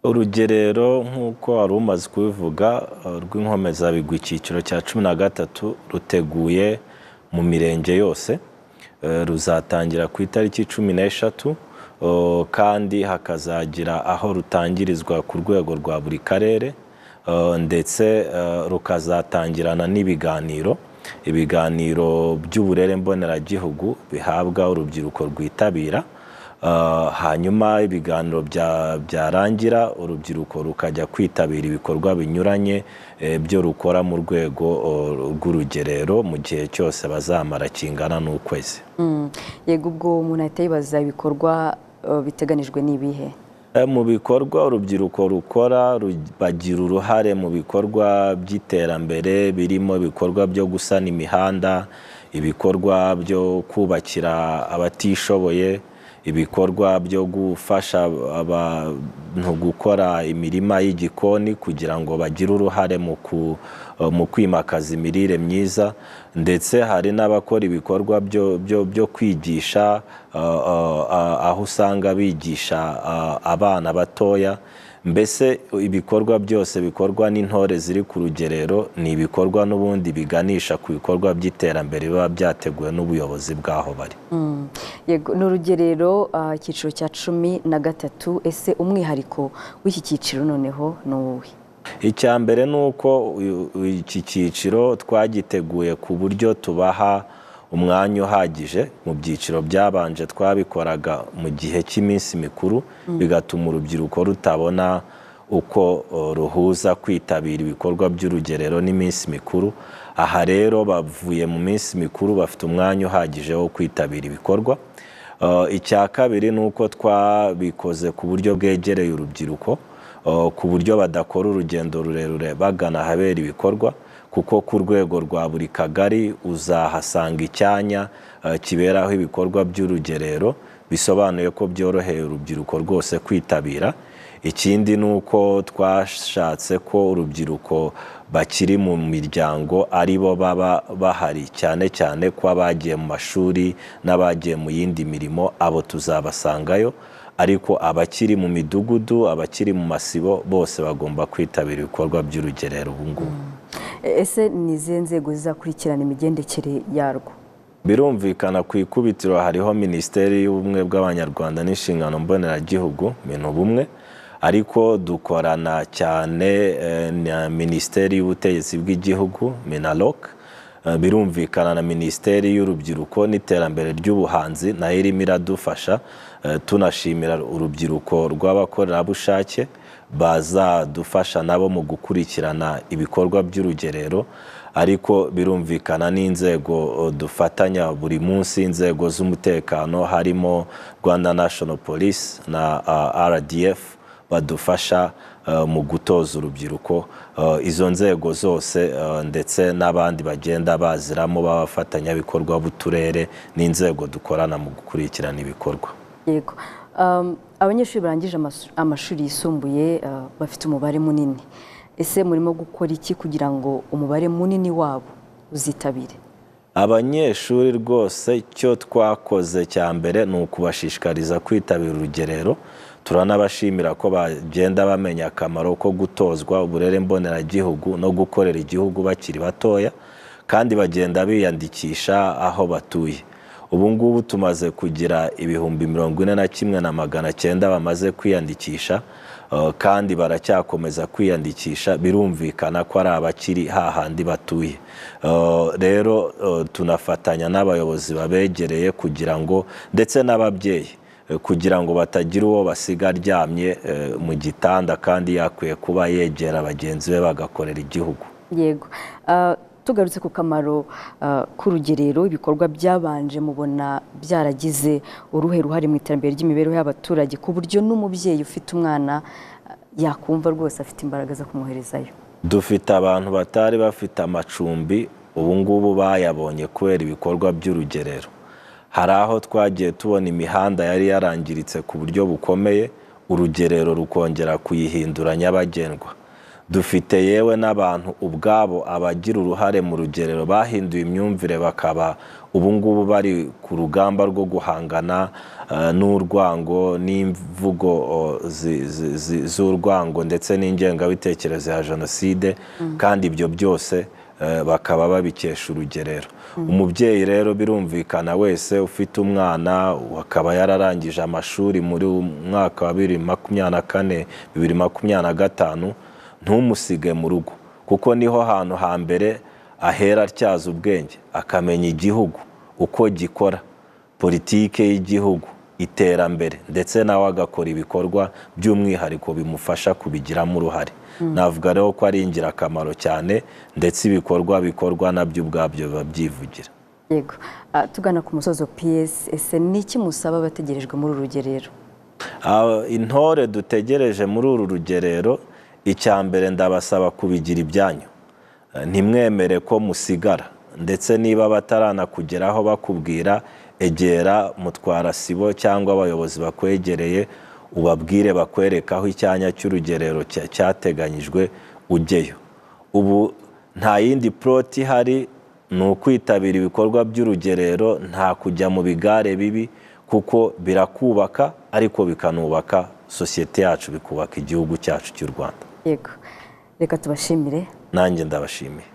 Urugerero, nk'uko wari umaze kubivuga, rw'Inkomezabigwi icyiciro cya 13 ruteguye mu mirenge yose. Ruzatangira ku itariki 13, kandi hakazagira aho rutangirizwa ku rwego rwa buri karere, ndetse rukazatangirana n'ibiganiro, ibiganiro by'uburere mboneragihugu bihabwa urubyiruko rwitabira. Hanyuma ibiganiro byarangira, urubyiruko rukajya kwitabira ibikorwa binyuranye byo rukora mu rwego rw'urugerero mu gihe cyose bazamara kingana n'ukwezi. Yego, ubwo umuntu ahita yibaza, ibikorwa biteganijwe ni ibihe? Mu bikorwa urubyiruko rukora, bagira uruhare mu bikorwa by'iterambere, birimo ibikorwa byo gusana imihanda, ibikorwa byo kubakira abatishoboye, ibikorwa byo gufasha abantu gukora imirima y'igikoni kugira ngo bagire uruhare mu kwimakaza imirire myiza, ndetse hari n'abakora ibikorwa byo kwigisha, aho usanga bigisha abana batoya. Mbese ibikorwa byose bikorwa n'intore ziri ku rugerero ni ibikorwa n'ubundi biganisha ku bikorwa by'iterambere biba byateguwe n'ubuyobozi bw'aho bari. Yego, ni urugerero icyiciro cya 13. Ese umwihariko w'iki cyiciro noneho ni uwuhe? Icya mbere ni uko iki cyiciro twagiteguye ku buryo tubaha umwanya uhagije. Mu byiciro byabanje twabikoraga mu gihe cy'iminsi mikuru, bigatuma urubyiruko rutabona uko ruhuza kwitabira ibikorwa by'urugerero n'iminsi mikuru. Aha rero bavuye mu minsi mikuru, bafite umwanya uhagije wo kwitabira ibikorwa. Icya kabiri ni uko twabikoze ku buryo bwegereye urubyiruko, ku buryo badakora urugendo rurerure bagana ahabera ibikorwa, kuko ku rwego rwa buri kagari uzahasanga icyanya kiberaho ibikorwa by'urugerero, bisobanuye ko byoroheye urubyiruko rwose kwitabira. Ikindi ni uko twashatse ko urubyiruko bakiri mu miryango ari bo baba bahari cyane cyane, ko abagiye mu mashuri n'abagiye mu yindi mirimo abo tuzabasangayo, ariko abakiri mu midugudu, abakiri mu masibo, bose bagomba kwitabira ibikorwa by'urugerero ubu ngubu. Ese ni izihe nzego zizakurikirana imigendekere yarwo? Birumvikana, ku ikubitiro hariho Minisiteri y'Ubumwe bw'Abanyarwanda n'Inshingano Mboneragihugu, Minubumwe, ariko dukorana cyane na Minisiteri y'Ubutegetsi bw'Igihugu, MINALOC, birumvikana na Minisiteri y'Urubyiruko n'Iterambere ry'Ubuhanzi nayo irimo iradufasha. Tunashimira urubyiruko rw'abakorerabushake bazadufasha nabo mu gukurikirana ibikorwa by'urugerero. Ariko birumvikana n'inzego dufatanya buri munsi, inzego z'umutekano harimo Rwanda National Police na RDF badufasha mu gutoza urubyiruko. Izo nzego zose ndetse n'abandi bagenda baziramo b'abafatanyabikorwa b'uturere n'inzego dukorana mu gukurikirana ibikorwa. Yego, abanyeshuri barangije amashuri yisumbuye bafite umubare munini. Ese murimo gukora iki kugira ngo umubare munini wabo uzitabire? Abanyeshuri rwose, icyo twakoze cya mbere ni ukubashishikariza kwitabira urugerero. Turanabashimira ko bagenda bamenya akamaro ko gutozwa uburere mboneragihugu no gukorera igihugu bakiri batoya, kandi bagenda biyandikisha aho batuye. Ubu ngubu tumaze kugira 41,900 bamaze kwiyandikisha, kandi baracyakomeza kwiyandikisha. Birumvikana ko ari abakiri hahandi batuye. Rero tunafatanya n'abayobozi babegereye kugira ngo, ndetse n'ababyeyi, kugira ngo batagira uwo basiga aryamye mu gitanda kandi yakwiye kuba yegera bagenzi be bagakorera igihugu. Yego, tugarutse ku kamaro k'urugerero, ibikorwa byabanje mubona byaragize uruhe ruhare mu iterambere ry'imibereho y'abaturage, ku buryo n'umubyeyi ufite umwana yakumva rwose afite imbaraga zo kumwoherezayo? Dufite abantu batari bafite amacumbi, ubu ngubu bayabonye kubera ibikorwa by'urugerero. Hari aho twagiye tubona imihanda yari yarangiritse ku buryo bukomeye, urugerero rukongera kuyihindura nyabagendwa. Dufite yewe n'abantu ubwabo abagira uruhare mu rugerero bahinduye imyumvire, bakaba ubu ngubu bari ku rugamba rwo guhangana n'urwango n'imvugo z'urwango ndetse n'ingengabitekerezo ya jenoside, kandi ibyo byose bakaba babikesha urugerero. Umubyeyi rero birumvikana wese ufite umwana akaba yararangije amashuri muri mwaka wa 2024 2025, ntumusige mu rugo, kuko niho hantu hambere ahera atyaza ubwenge, akamenya igihugu uko gikora, politike y'igihugu, iterambere, ndetse nawe agakora ibikorwa by'umwihariko bimufasha kubigiramo uruhare. Navuga rero ko ari ingirakamaro cyane, ndetse ibikorwa bikorwa nabyo ubwabyo biba byivugira. Yego, tugana ku musozo PS, ese ni iki musaba abategerejwe muri uru rugerero? Intore dutegereje muri uru rugerero, icya mbere ndabasaba kubigira ibyanyu, ntimwemere ko musigara, ndetse niba bataranakugeraho bakubwira, egera mutwarasibo cyangwa abayobozi bakwegereye, ubabwire bakwereka aho icyanya cy'urugerero cyateganyijwe ujyeyo. Ubu nta yindi plot ihari, ni ukwitabira ibikorwa by'urugerero, nta kujya mu bigare bibi, kuko birakubaka ariko bikanubaka sosiyete yacu, bikubaka igihugu cyacu cy'u Rwanda. Yego, reka tubashimire. Nanjye ndabashimiye.